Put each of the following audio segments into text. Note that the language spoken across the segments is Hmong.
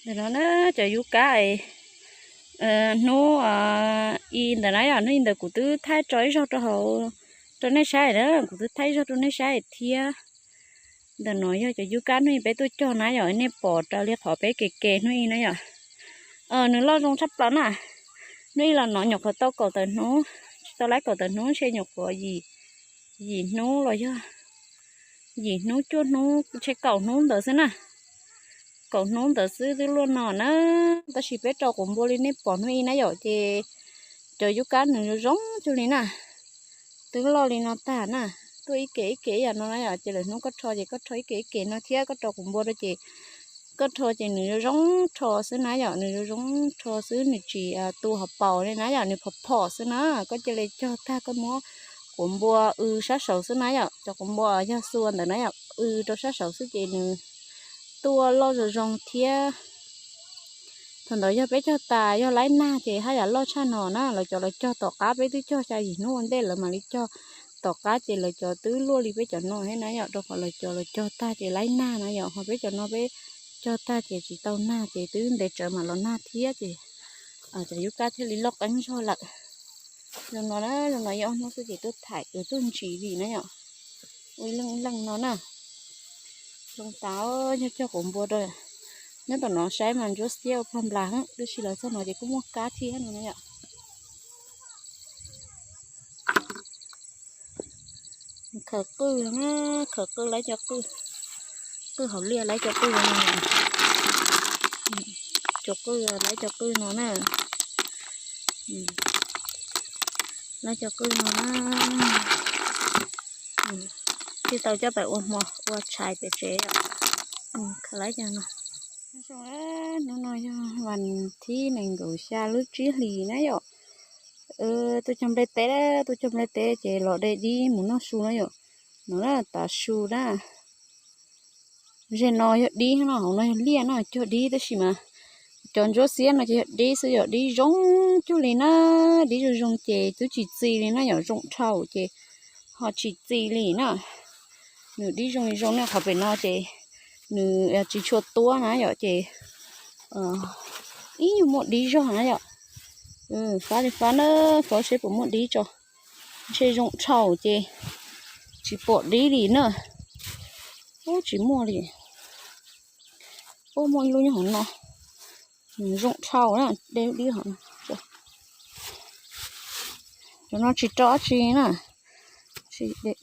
Ntawm no na, cov yub kab hnub i ntawm na yom, hnub i ntawd kuv twb thaij tso ib zaug rau hauv, rau nej saib na, kuv twb thaij ib zaug rau nej saib thiab. Ntawm no yog cov yub kab hnub i peb tuaj cog na yom, nej pom raws li qhov peb ke ke hnub i na yom. Nws loj zoo tshaj plaws na. Hnub i los no nyuam qhuav tau kaum tawm hnub, tsis tau laib kaum tawm hnub, ntshe nyuam qhuav yim hnub los yog yim hnub cuaj hnub, ntshe kaum hnub ntawd xwb na. Kaum hnub ntawd xwb twb luaj no na. Tab sis peb rau quav npua li nej pom hnub i na yom, ces cov yub kab nws zoo zoo cuag li na. Twb loj li no tag na. Tuaj ib ke ib ke ib yam no na yom, ces lwm hnub koj rho ces koj rho ib ke ib ke no thiab koj rau quav npua rau ces koj rho ces nws zoo zoo rho xwb na yom, nws zoo zoo rho xwb, nws tsis tu hauv paus li na yom, nws phom phom xwb na. Koj cia li cog tag koj muab quav npua w sab saud xwb na yom, cov quav npua yog xua ntawd na yom, w rau sab saud xwb ces nws tuaj loj zoo zoo thiab. Thaum ntawd yog peb cog tas yog laib nag ces haj yam loj tshaj no na, lawv cov lawv cog tom qab peb twb cog xya yim hnub ua ntej lawv mam li cog tom qab ces lawv cov twb luaj li peb cov no thiab na yom, rau qhov lawv cov lawv cog tag ces laib nag na yom, ho peb cov no peb cog tag ces tsis tau nag ces twb ntev tsawv mam los nag thiab ces cov yub kab thiaj li loj qeeb zog lawm. Zoo no na, zoo no yog ob hnub xwb ces tuaj thaij tuaj ntsis li na yom. Ua ib leej leej no na. Zoo tas yog cog quav npua rau. Nyob tom no saib mas ntsuab xiab ua pog nplas heev, tab sis los txog no ces kuj muaj kab thiab no na yom. Khaws qwj na, khaws qwj laib cov qwj, qwj hauv liaj laib cov qwj no, cov qwj laib cov qwj no na, laib cov qwj no na, thiaj tau coj pais ua hmo ua tshais pem tsev. Khaws laib cov no. Hnub no yog vas thib nees nkaum xya lub tsib hlis na yom. Tuaj cog nplej teb, tuaj cog nplej teb ces los de dib mus noj su na yom. No na tav su na. Ze no yog dib no, hauv no yog liaj no, cog dib tab sis mas cov ntsuab xiab no ces yog dib xwb, yog dib zoo cuag li na. Dib zoo zoo ces twb tsis txi li na yom, zoo dhau ces ho tsis txi li na. Nws dib zoo zoo na, qhov pem no ces nws tsis tshua tuab na yom, ces ib nyuag muaj dib zog na yom. Fab li fab na, fab seb puas muaj dib tso. Ntshe zoo dhau ces tsis pom dib li na. Ub, tsis muaj li. Ub, muaj ib lub nyob hauv no. Zoo dhau na, de lub dib hauv no. Cov no tsis rau dab tsi na.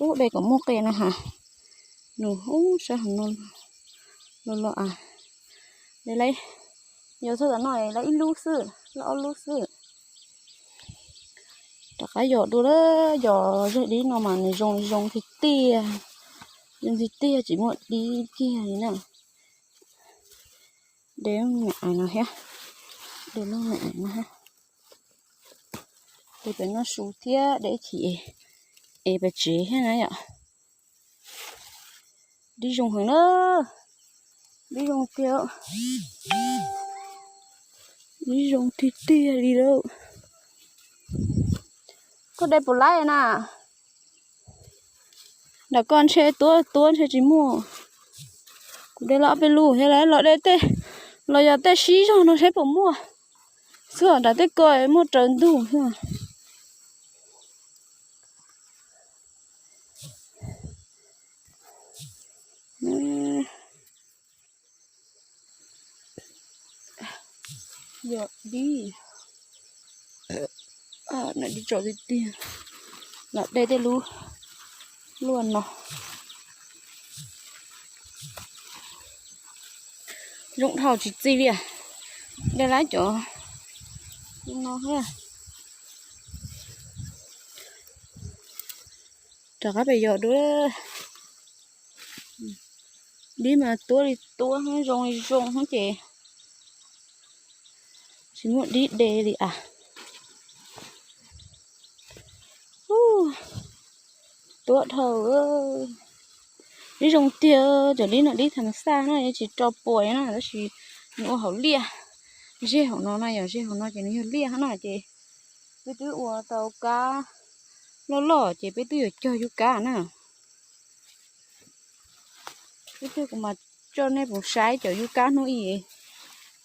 Ub, de kom muaj qe no ha. Nws ub sab hauv no los los a. De lawm, yog txog tom no lawm ib lub xwb, lawm ob lub xwb. Rov qab yos dua lawm, yos zog dib no mas nws zoo zoo tiag tiag, zoo tiag tiag tsis muaj dib kiag li na. De lub me ais no thiab, de lub me ais no thiab. De pem noj su thiab de ib chim es pem tsev thiab na yom. Dib zoo heev na, dib zoo tiag, dib zoo tiag tiag li lawm. Koj de puas laib na? Nram koj ntshe tuab tuab ntshe tsis muaj. Kuv de los ob peb lub thiab, los de tej, los yog tej sib zog no seb puas muaj. Xwb nram tej ko muaj raws ntug xwb. Yog dib, dib tsaus tiag tiag. Los de tej lub luaj no. Zoo dhau tsis txi li. De lawm cov no. Rov qab pem yos dua. Dib mas tuab li tuab, zoo li zoo ces tsis muaj dib de li as. Tuab dhau. Dib zoo tiag, cov dib no dib tham xaj no, tsis rau puas na, tab sis nws ua hauv liaj. Zeg hauv no na, yog zeg hauv no ces nws yog liaj na ces peb twb ua tau kab loj loj ces peb twb yuav cog yub kab na. Ib pliag kuv mam coj nej mus saib cov yub kab hnub i.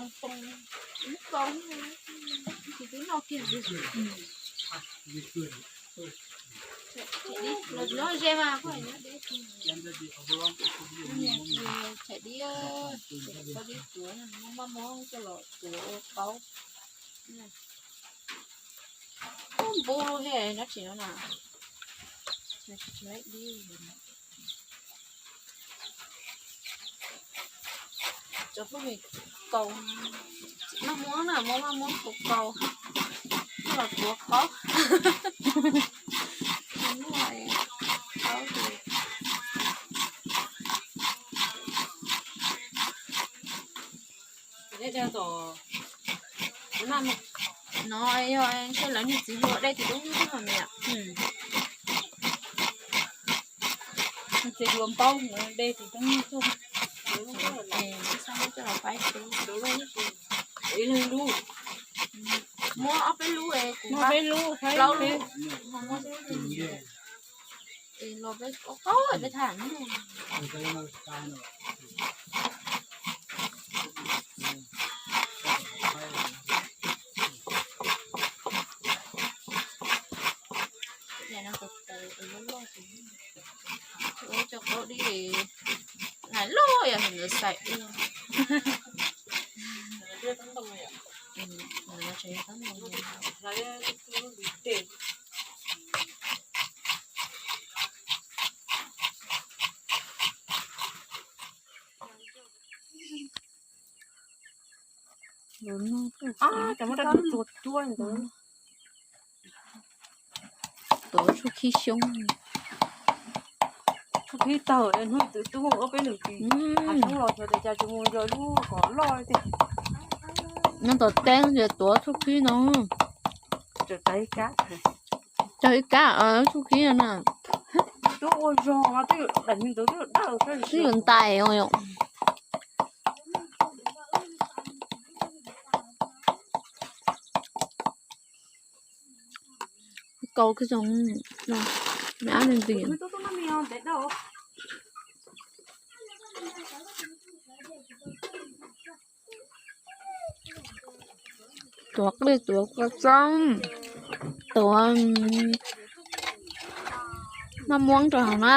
too too, ib ko tsis twb noj kiag li. Los nyob ze mas, thaum dib, thaum dib tuav, muab maj muab coj los tuav ua qaub. Ub, npub lub he nyob tsis no na. Cov phooj ywg kaus, maj muab na, muab maj muab kaus kaus, coj los tuav qaub. Qaub ces no yog ntshe lawv niag txiv hluas de tim tub nyuj tuaj no niam. Txiv hluas npaub de tim tub nyuj tuaj. Coj los faib tub. Ib leeg lub. Muab ob peb lub es kuv, peb lub, plaub lub. Es los peb qaub peb tham. Ua cov qaub dib hais loj yog ntawd xaim ua. Tuav tshuaj khib xyoob. Tshuaj khib tawg hnub twb tub ob peb nws tsis, xyoob los xyov tias cas tsis mus yog lub kom loj tiag. Nyob tom teb ces tuav tshuaj khib no. Tawg ib kab, tawg ib kab tshuaj khib no na. Twb ua zog twb yuav daim ntawd twb yuav dawj, twb yuav ntais os yom. Kaus kiag zoo, me ab leej twg. Tuav qij tuav kua txob, tuav maj muab rau hauv na.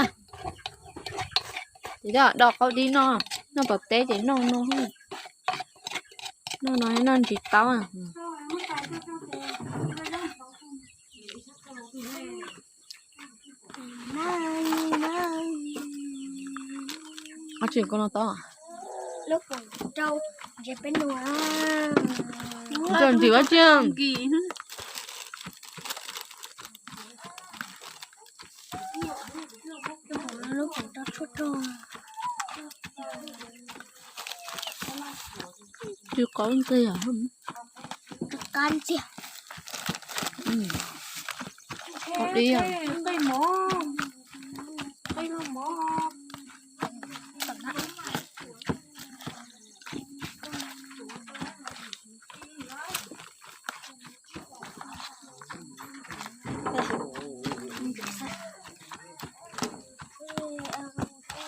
Ces do qaub dib noj, noj tom teb ces noj no, noj no noj ntsis taub. Ab tsi ko no tod. Lub koom rau ntsev peb nus. Rau ntsev ab tsi. Lub koom rau tshuaj rau. Tsis qaub ntxiag. Qab ntxiag. Qab dib.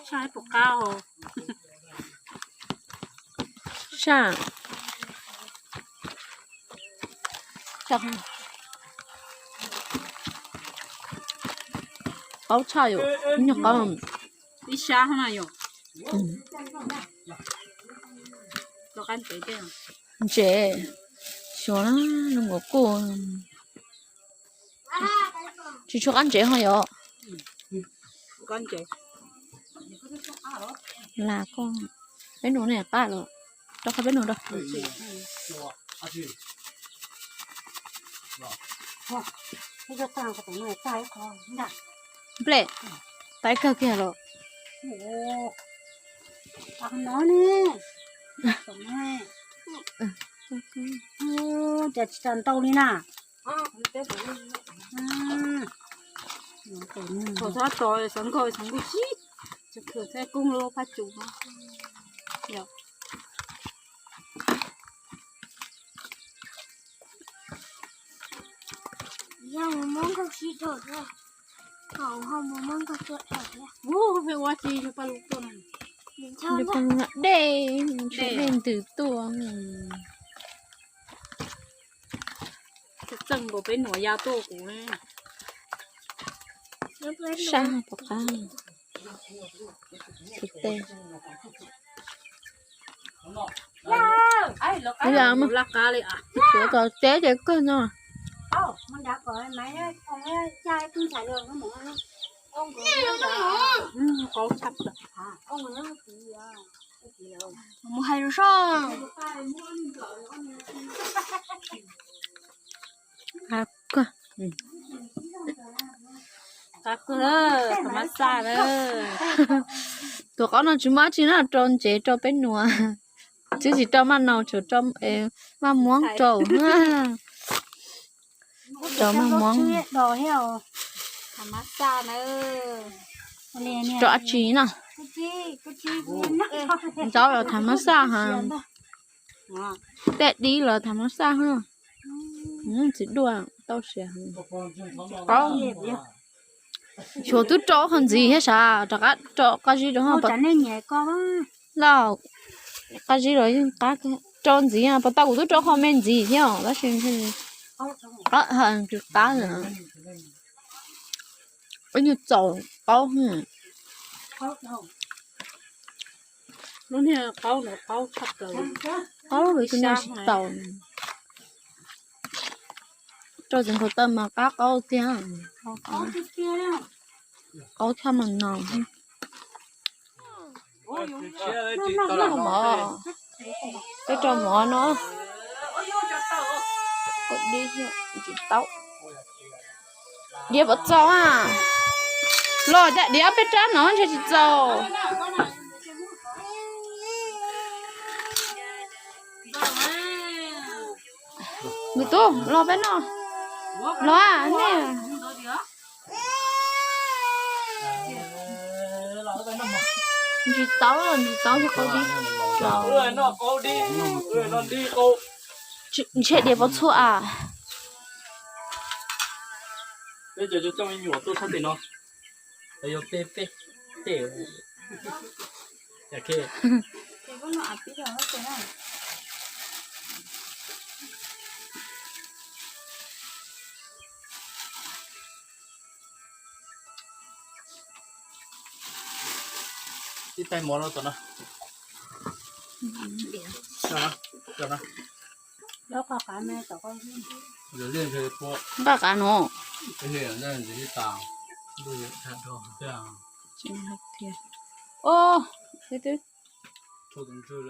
Saj puas qab os. Saj. Qaub tshaj yom, nyuag qaub. Ib sab na yom. Ntsev, xyov na, zoo nkaus kuj tsis tshua qab ntsev ho yom. Las koj, peb nus ne qab los, rau qhov peb nus rau. Nplej, tais kawg kiag los. Cas tsis tas ntau li na. Thaum txhob tos xav nkauj xav nkauj sib, tsis khwm txhab koob lub phab tsuv no. Yog mus muab nkauj sib rau thiab, ho mus muab nkauj tuaj thiab. Peb ua tsis yog paj lug tuaj na. Dej, dej ntws tuaj. Txeej nkaus peb nuam ya tuaj kuv. Saj pom qab. Tus teg. Tus tom teb ces kawg no. Mus hais rau soj. Qab kawg, qab kawg, tham mas xaj na. Tus qaub no tsis muaj dab tsi na, rau ntsev rau peb nuam, twb tsis rau maj nau, tsuas rau maj muab rau, rau maj muab. Tham mas xaj na. Rau dab tsi na? Ntxauv los tham mas xaj ha. Tej dib los tham mas xaj ha. Txiv duaj tau siav. Qaub, xyov twb rau qhov ntxiv thiab sav, rov qab rau qab zib rau. Lauj, qab zib los yeej qab, rau ntxiv, puas tau kuv twb rau qhov me ntxiv thiab tab sis qab, tsis qab. Ib nyuag txaus qaub. Lub niag qaub ntawd qaub tshaj plaws. Qaub los kuj noj tsis tau. Rau txiv nkaus taw mas qab qaub tiag. Qaub tshaj mas no. Mov, peb rau mov no. Diav puas txaus a? Los cas diav peb rab no ntshe tsis txaus. Nws tub los peb noj. Los nej. Ntsis tau, ntsis tau yog qaub dib. Ntshe diav puas txhua a? Peb cov coj me nyuam tuaj sab tim no, yog peb peb tej. Ib tais mov no tom no. Npaj qav no. Ub, twb twb.